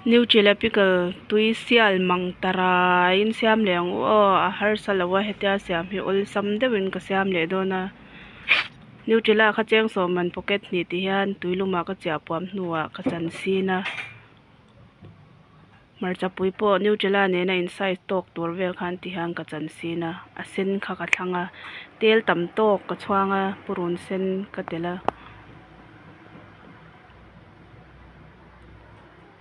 Nutella pickle tui sial mang ta raiin siam leh ang u aw a harsa lo a hetia siam hi awlsam deuhin ka siam leh dawn a Nutella kha cheng sawm man pocket hnih ti hian tui lumah ka chiah puam hnuah ka chan sin a hmarchapui pawh Nutella nena in size tawk tur vel khan ti hian ka chan sin a a sen kha ka thlang a tel tam tawk ka chhuang a purun sen ka telh a.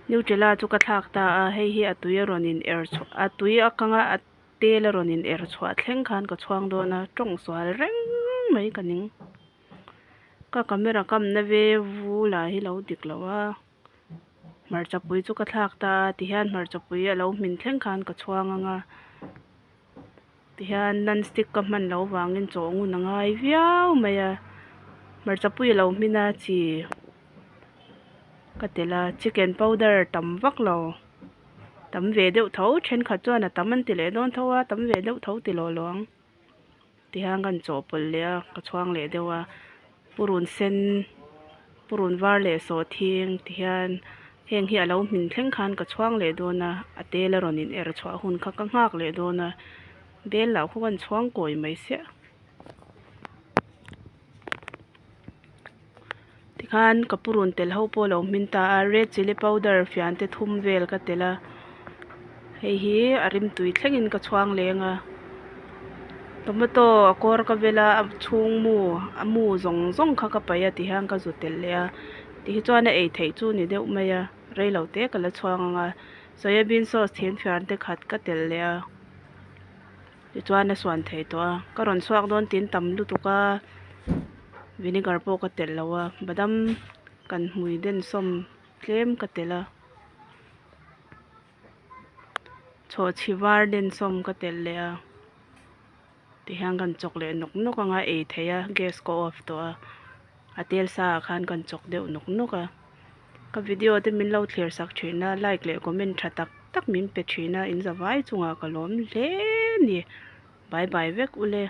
Nutella chu ka thlak ta a, hei hi a tui a rawn in er chhuah a tui a kang a a tel a rawn in er chhuah thleng khan ka chhuang dawn a tawng sual reng mai ka ning. Ka camera kamna ve vu lah hi lo dik lo a, hmarchapui chu ka thlak ta a tihian hmarchapui a lo hmin thleng khan ka chhuang ang a tihian non stick ka hman loh vangin chaw ngun a ngai viau mai a hmarchapui a lo hmin a chi. Ka telh a chicken powder tam vak lo tam ve deuh tho thenkhat chuan a tam an ti leh dawn tho a tam ve deuh tho ti lawh lawng tihian ka han chawhpawlh leh a ka chhuang leh deuh a purun sen purun var leh sawhthing tihian heng hi a lo hmin thleng khan ka chhuang leh dawn a a tel a rawn in er chhuah hun kha ka nghak leh dawn a bel lah khu ka han chhuang kawi mai siah. Tikhan ka purun tel ho pawh a lo hmin ta a red chilli powder fian te thum vel ka telh a hei hi a rimtui thlengin ka chhuang leng a tomato a kawr ka vel a a chhung mu a mu zawng zawng kha ka paih a tihian ka zu telh leh a tihi chuan a ei theih chu ni deuh mai a reilo te ka la chhuang ang a soyabean sauce thing fian te khat ka telh leh a. Tichuan a suan thei tawh a, ka rawn chhuak dawn tin tam lutuk a, vinegar pawh ka telh lo a, badam kan hmui den sawm tlem ka telh a, chhawhchhi var den sawm ka telh leh a, tihian kan chawk leh nawk nawk anga ei theih a gas ka off tawh a, a tel sa ah khan kan chawk deuh nawk nawk a. Ka video te min lo thlir sak thin a, like leh comment tha tak tak min pe thin a, in zavai chungah ka lawm hle a ni. Bye bye vek ule.